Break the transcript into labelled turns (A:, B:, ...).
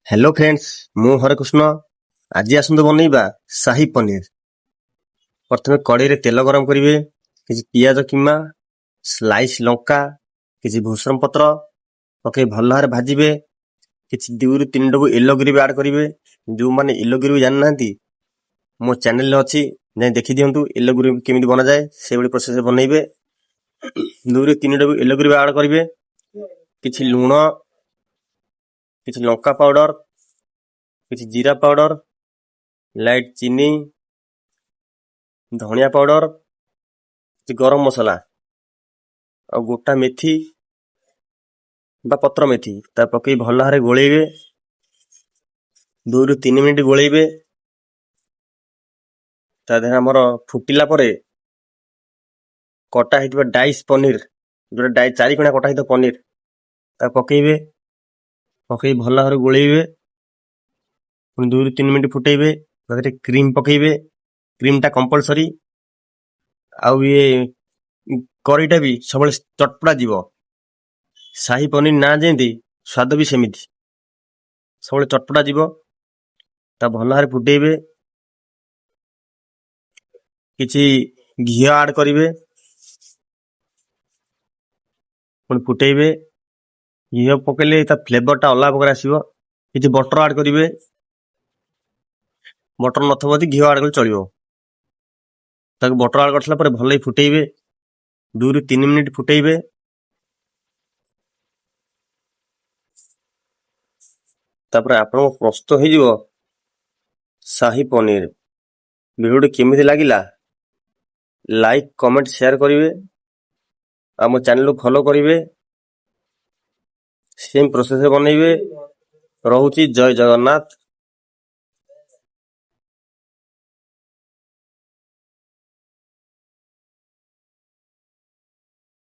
A: Hello friends, ମୁଁ ହରେକୃଷ୍ଣ। ଆଜି ଆସନ୍ତୁ ବନେଇବା ସାହି ପନିର। ପ୍ରଥମେ କଡ଼େଇରେ ତେଲ ଗରମ କରିବେ। କିଛି ପିଆଜ କିମ୍ବା ସ୍ଲାଇସ୍ ଲଙ୍କା, କିଛି ଭୃସଙ୍ଗ ପତ୍ର ପକେଇ ଭଲ ଭାବରେ ଭାଜିବେ। କିଛି 2ରୁ 3 ଡବୁ ୟେଲୋ ଗ୍ରେଭି ଆଡ଼୍ କରିବେ। ଯେଉଁମାନେ ୟେଲୋ ଗ୍ରେଭି ଜାଣିନାହାନ୍ତି, ମୋ ଚ୍ୟାନେଲରେ ଅଛି, ଯାଇ ଦେଖିଦିଅନ୍ତୁ ୟେଲୋ ଗ୍ରେଭି କେମିତି ବନାଯାଏ। ସେଇଭଳି ପ୍ରୋସେସରେ ବନେଇବେ। 2ରୁ 3 ଡବୁ ୟେଲୋ ଗ୍ରେଭି ଆଡ଼୍ କରିବେ। କିଛି ଲୁଣ, କିଛି ଲଙ୍କା ପାଉଡର, କିଛି ଜିରା ପାଉଡର, ଲାଇଟ୍ ଚିନି, ଧନିଆ ପାଉଡର, କିଛି ଗରମ ମସଲା ଆଉ ଗୋଟା ମେଥି ବା ପତ୍ର ମେଥି ତା ପକେଇ ଭଲ ଭାବରେ ଗୋଳେଇବେ। 2ରୁ 3 ମିନିଟ୍ ଗୋଳେଇବେ। ତା ଦେହରେ ଆମର ଫୁଟିଲା ପରେ କଟା ହେଇଥିବା ଡାଇସ୍ ପନିର, ଯୋଉଟା ଚାରିକଣିଆ କଟା ହେଇଥିବା ପନିର, ତାକୁ ପକେଇବେ। ପକେଇ ଭଲ ଭାବରେ ଗୋଳେଇବେ। ପୁଣି 2ରୁ 3 ମିନିଟ୍ ଫୁଟେଇବେ। ତା ଦେହରେ କ୍ରିମ୍ ପକେଇବେ। କ୍ରିମ୍ଟା କମ୍ପଲସରି। ଆଉ ଇଏ କରିଟା ବି ସବୁବେଳେ ଚଟପଟା ଯିବ। ସାହି ପନିର ନାଁ ଯେମିତି, ସ୍ୱାଦ ବି ସେମିତି, ସବୁବେଳେ ଚଟପଟା ଯିବ। ତା ଭଲ ଭାବରେ ଫୁଟେଇବେ। କିଛି ଘିଅ ଆଡ୍ କରିବେ। ପୁଣି ଫୁଟେଇବେ। ଘିଅ ପକେଇଲେ ତା ଫ୍ଲେଭରଟା ଅଲଗା ପ୍ରକାର ଆସିବ। କିଛି ବଟର ଆଡ୍ କରିବେ। ବଟର ନଥିବ ଯଦି ଘିଅ ଆଡ୍ କଲେ ଚଳିବ। ତାକୁ ବଟର ଆଡ୍ କରିସାରିଲା ପରେ ଭଲକି ଫୁଟେଇବେ। 2ରୁ 3 ମିନିଟ୍ ଫୁଟେଇବେ। ତାପରେ ଆପଣଙ୍କ ପ୍ରସ୍ତୁତ ହେଇଯିବ ସାହି ପନିର। ଭିଡ଼ିଓଟି କେମିତି ଲାଗିଲା, ଲାଇକ୍, କମେଣ୍ଟ, ସେୟାର କରିବେ। ଆମ ଚ୍ୟାନେଲକୁ ଫଲୋ କରିବେ। ସେମ୍ ପ୍ରୋସେସରେ ବନେଇବେ। ରହୁଛି, ଜୟ ଜଗନ୍ନାଥ।